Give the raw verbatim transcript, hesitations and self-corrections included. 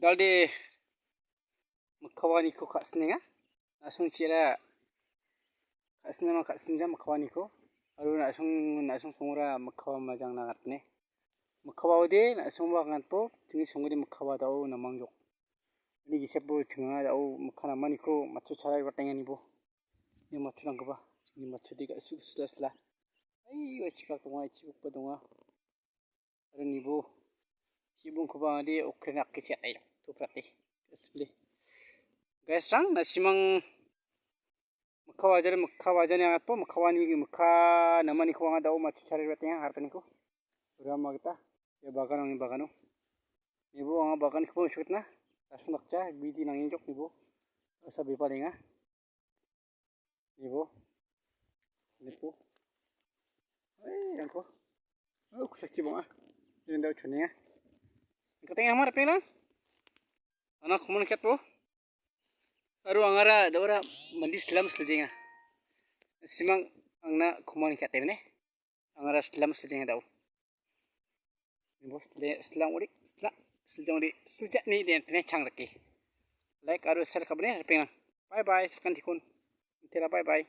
Dal·de mikkawaniko ka·sinenga. Na·songchira ka·sinama ka·sinja mikkawaniko. Aro na·song, na·song songora mikkawa majang nangatne. Mikkawa ode na·songba angatbo, chingni songode mikkawa dao namangjok. Ani gisepo chinga dao mikka namaniko matcho charai watenganibo. Ia matchorangkoba, chingni matchode ga·su sila sila. Aiwa chikak donga, chibukba donga. Aro nibo chibongkoba angade okrena ake chiat ayo, toprate. Display. Guys, rang na·simang mikka wajani, mikka wajani angatbo, mikka wani, mikka namaniko anga dao matcho charai watenga, hartaniko. Ura magita, ia bagan, angni bagano. Nibo anga baganikoba mesoketna, na·song dakja, bidi nangenjok nibo. Asa bebalenga. Nibo. Nibo. Eh, angko. Oh, kusak chibonga. Ini dao chonenga. Angko tengah mar pena. Ana kuman kat po. Aro angara daora mandi selam seljenga. Simang angna kuman kat ne. Angara selam seljenga dao. Nibo sele-, selang uri, sela-, selang uri, sejak ni den pene chang reki. Like aro share kabane ripeng. Bye bye, sakan dikun. Intera bye bye.